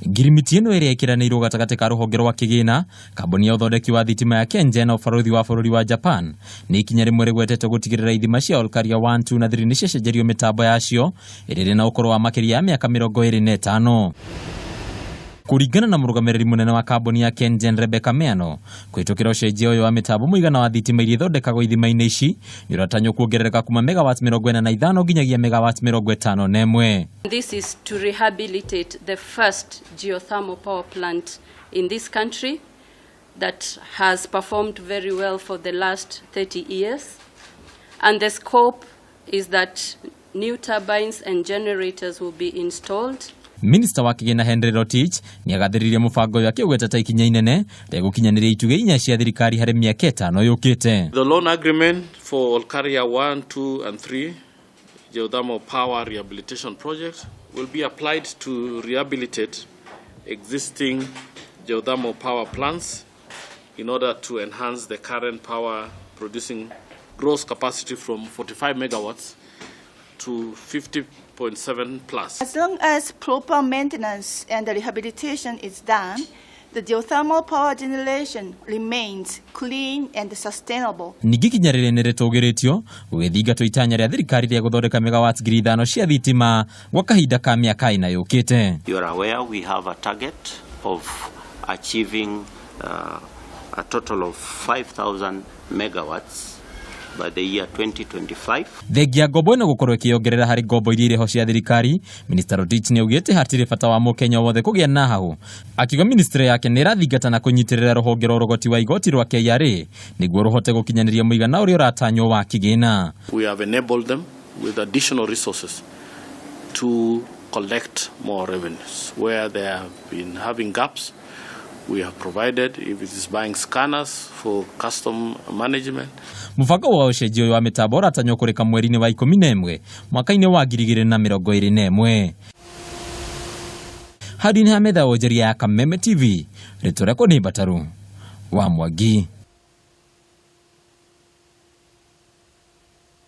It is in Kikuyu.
Ngirimiti ĩno ĩrĩa ĩkĩranĩirwo gatagatĩ ka rũhonge rwa kĩgĩna, kambuni ya ũthondeki wa thitima ya KenGen na ũbarũthi wa bũrũri wa Japan nĩ ikinya rĩmwe rĩgwetetwo gũtigĩrĩra ithima cia Olkaria 1, 2 na 3 nĩ ciacenjerio mĩtambo yacio ĩrĩa ĩrĩ na ũkũrũ wa makĩria ya mĩaka 25. Kũringana na mũrũgamĩrĩri mũnene wa kambuni ya KenGen Rebecca Meano, kũhĩtũkĩra ũcenjia ũyũ wa mĩtambo mũigana wa thitima iria ithondekagwo ithima-inĩ ici nĩ ũratanywo kuongerereka kuma megawatts 45 nginyagia megawatts 51. This is to rehabilitate the first geothermal power plant in this country that has performed very well for the last 30 years. And the scope is that new turbines and generators will be installed. Minista wa kĩgĩna Henry Rotich nĩ agathĩrĩirie mũbango ũyũ akĩũgweta ta ikinya inene rĩa gũkinyanĩria itugĩ inya cia thirikari harĩ mĩaka 5 yũkĩte. The loan agreement for Olkaria 1, 2 and 3 geothermal power rehabilitation project will be applied to rehabilitate existing geothermal power plants in order to enhance the current power producing gross capacity from 45 megawatts to 50.7 plus. As long as proper maintenance and rehabilitation is done, the geothermal power generation remains clean and sustainable. Ningĩ ikinya rĩrĩ nĩ rĩtũgĩrĩtio gũgĩthingatwo itanya rĩa thirikari rĩa gũthondeka megawatts 5,000 cia thitima gwa kahinda ka mĩaka 4 yũkĩte. You are aware we have a target of achieving a total of 5,000 megawatts by the year 2025. Thengia ngombo ĩno gũkorwo ĩkĩongerera harĩ ngombo iria irĩho cia thirikari, Minista Rotich nĩ augĩte hatirĩ bata wa mũkenya wothe kũgĩa na hahũ, akiuga ministry yake nĩ ĩrathingata na kũnyitĩrĩra rũhonge rwa ũrogoti wa igoti rwa KRA nĩguo rũhote gũkinyanĩria mũigana ũrĩa ũratanywo wa kĩgĩna. We have enabled them with additional resources to collect more revenues. Where they have been having gaps, we have provided, if it is buying scanners for custom management. Mũbango wa ũcenjia ũyũ wa mĩtambo ũratanywo kũrĩka mweri-inĩ wa 11 mwaka-inĩ wa 2021. Handũ-inĩ ha metha ya wonjoria ya Kameme TV, rĩtwa rĩakwa nĩ Mbataru wa Mwangi.